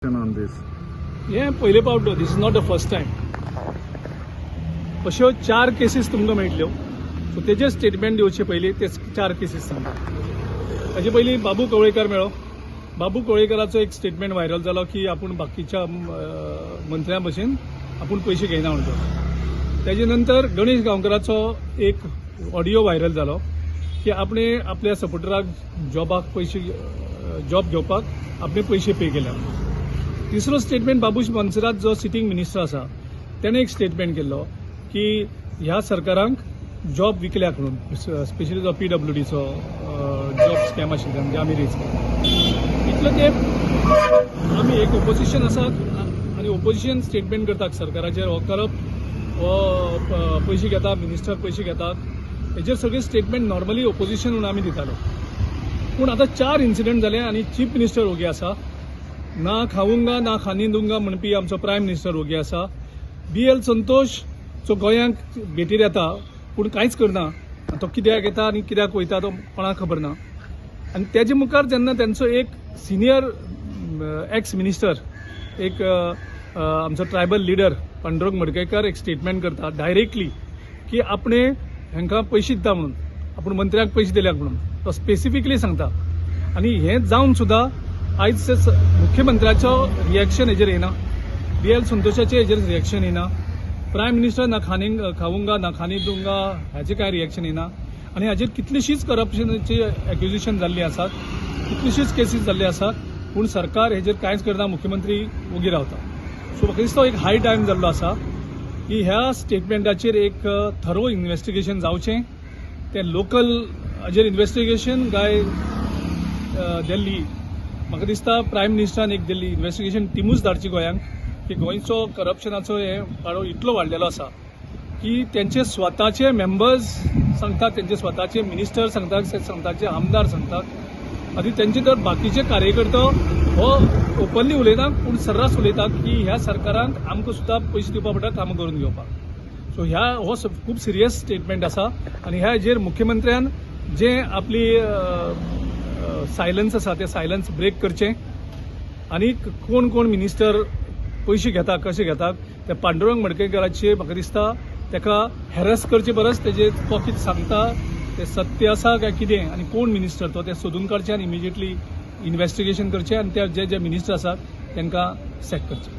On this? हे पयले पावट, this is not the first time. अश्यो चार केसीस तुमकां मेळटल्यो. सो तेजेर स्टेटमेंट दिवचे पयलीं ते चार केसीस सांगता. ताजे पयलीं बाबू कवळेकर मेळ्ळो. बाबू कवळेकराचो एक स्टेटमेंट व्हायरल जालो की आपूण बाकीच्या मंत्र्यां भशेन आपूण पयशे घेयना म्हणतो. तेजे नंतर गणेश गांवकराचो एक ऑडियो व्हायरल जालो की आपणे आपल्या सपोर्टराक जॉबाक पयशे, जॉब घेवपाक आपणे पयशे पे केल्या. तिसरो स्टेटमेंट, बाबूश मोन्सेरात जो सिटींग मिनिस्टर आसा, तेणें एक स्टेटमेंट केल्लो की ह्या सरकारांक जॉब विकल्याक म्हणून, स्पेशली जो पीडब्ल्यूडीचो जॉब स्कॅम आशिल्लो, म्हणजे आमी रेज केला. इतलो तेंप आमी एक ओपोजिशन आसा आनी ओपोजिशन स्टेटमेंट करतात सरकाराचेर, हो करप, हो पयशे घेता, मिनिस्टर पयशे घेतात. हेजेर सगळे स्टेटमेंट नॉर्मली ओपोजिशन म्हणून आमी दिताले. पूण आतां चार इन्सिडंट जाले आनी चीफ मिनिस्टर ओगी आसा. ना खाऊंगा ना खाने दूंगा म्हणपी आमचो प्रायम मिनिस्टर ओगी आसा. बी एल संतोष जो गोंयांक भेटीर येता पूण कांयच करना आनी तो कित्याक येता आनी कित्याक वयता तो कोणाक खबर ना. आनी तेजे मुखार जेन्ना तेंचो एक सिनियर एक्स मिनिस्टर, एक आमचो ट्रायबल लिडर पांडुरंग मडकयकार एक स्टेटमेंट करता डायरेक्टली की आपणे हांकां पयशे दिता म्हणून, आपूण मंत्र्यांक पयशे दिल्यात म्हणून तो स्पेसिफिकली सांगता. आनी हें जावन सुद्दां आयज मुख्यमंत्र्याचो रिएक्शन हेजेर येना, बी एल संतोषाचें हेजेर रिएक्शन येना, प्रायम मिनिस्टर ना खाने खाऊंगा ना खाने दूंगा हाचें कांय रिएक्शन येना. आनी हाजेर कितलीशीच करप्शनाची एक्युजेशन जाल्लीं आसात, कितलीशीच केसीस जाल्ली आसात, पूण सरकार हेजेर कांयच करना, मुख्यमंत्री ओगी रावता. सो म्हाका दिसता एक हाय टायम जाल्लो आसा की ह्या स्टेटमेंटाचेर एक थरो इन्वेस्टिगेशन जावचें. तें लोकल हाजेर इन्वेस्टिगेशन काय दिल्ली, म्हाका दिसता प्रायम मिनिस्टरान एक दिल्ली इन्वेस्टिगेशन टिमूच धाडची गोंयांक की गोंयचो करप्शनाचो हे पाडो इतलो वाडलेलो आसा की तेंचे स्वताचे मेंबर्स सांगतात, तेंचे स्वताचे मिनिस्टर सांगतात, स्वताचे आमदार सांगतात आनी तेंचे तर बाकीचे कार्यकर्तो हो ओपनली उलयना पूण सर्रास उलयतात की ह्या सरकारान आमकां सुद्दां पयशे दिवपा पडटा कामां करून घेवपाक. सो ह्या हो खूब सिरियस स्टेटमेंट आसा आनी ह्या हेजेर मुख्यमंत्र्यान जे आपली सायलन्स आसा ते सायलन्स ब्रेक करचें आनी कोण कोण मिनिस्टर पयशे घेता, कशे घेतात, ते पांडुरंग मडकयकाराचे म्हाका दिसता ताका हॅरस करचे परस तेजे तो कितें सांगता तें सत्य आसा काय कितें आनी कोण मिनिस्टर तो तें सोदून काडचें आनी इमिजिएटली इन्वेस्टिगेशन करचें आनी ते जे जे मिनिस्टर आसात तांकां सॅक करचें.